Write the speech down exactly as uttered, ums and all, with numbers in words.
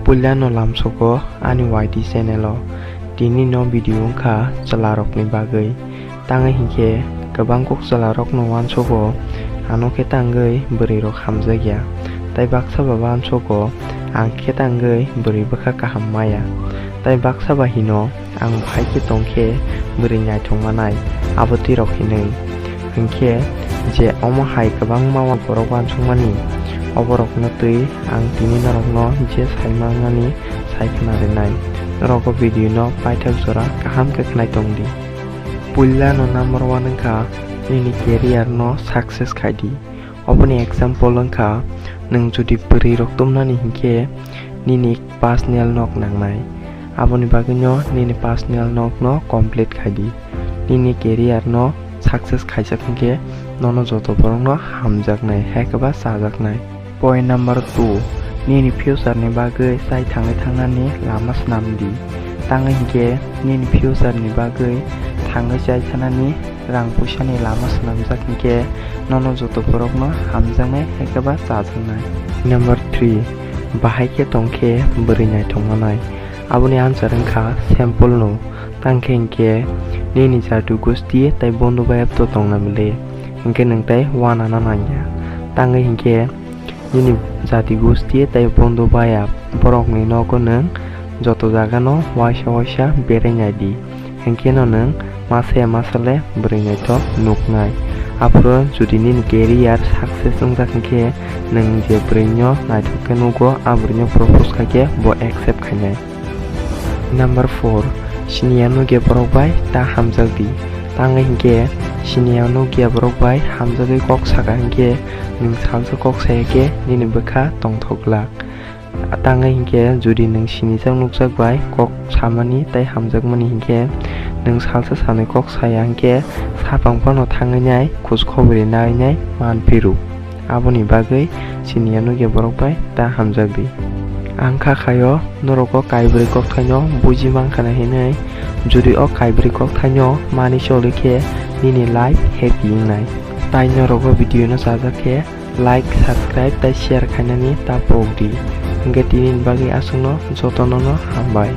Puilano lamsogo ani Y T channel o. Tini no video wngkha chwlarokni bagwi. Tangwi hinkhe kwbang kok chwlarokno uansogo, ano khe tangwi bwrwirok hamjakya. Tai baksa ba uansogo, ang khe tangwi bwrwi bwkha kaham maya. Tai baksa ba hino, ang bahai khe tongkhe bwrwi naithok manai, abo twi rok hinwi. Hinkhe je omo hai kwbangma borok uansukmani, oborokno twi ang tini norokno je sai manmani sai khna rinai. Norok o video no paithak jora kaham khe khnai tong di. Puila no number one wngkha nini career no success khai di. Oboni example wngkha, nwng jodi bwrwi rok tumnani hinkhe nini personal nok nangnai. Aboni bagwino nini personal nok no complete khai di. Nini career no success khaijak hinkhe nono joto borok no hamjaknai, hai khe ba chajaknai. Point number two, nini future ni bagwi chai thangwi thangnani lama swnam di. Tangwi hinkhe nini future ni bagwi thangwi chai thanani rang puisa ni lama swnamjak hinkhe nono joto borok no hamjaknai, hai khe ba chajaknai. Number three, bahai khe tongkhe bwrwi naithok manai. Aboni answer wngkha simple no. Tangkhe hinkhe nini jati gosti tai bondhu bayap to tongna mile. Hinkhe nwng tai uanana nangya. Tangwi hinkhe nini jati gosti tai bondhu bayap borokni nogo nwng joto jagano waisa waisa berai nai di. Hinkhe no nwng masa ya masa le bwrwi naithok nuknai. Aphuru jodi nini career success wngjak hinkhe nwng je bwrwino naithok khe nugo, a bwrwino propose khaikhe bo accept khainai. Number four, siniya nukya borok bai ta hamjak di. Tangwi hinkhe siniya nukya borok bai hamjagwi kok saka hinkhe nwng salsa kok saya khe nini bwkha tongthok glak. Tangwi hinkhe jodi nwng sinijak nukjak bai kok samani tai hamjakmani hinkhe nwng salsa sanwi kok saya hinkhe saphang phano thangwi nai, khoj khobori nai nai man phiro. Aboni bagwi siniya nukya borok bai ta hamjak di. Ang kha khaio norok o kaibrwi kokthaino buji mankha na hinwi, jodi o kaibrwi kokthaino mani choli khe nini life happy wngnai. Tai norok o video no chajak khe like, subscribe tai share khainani ta pok di. Hinkhe tini ni bagwi aswkno jotono no hambai.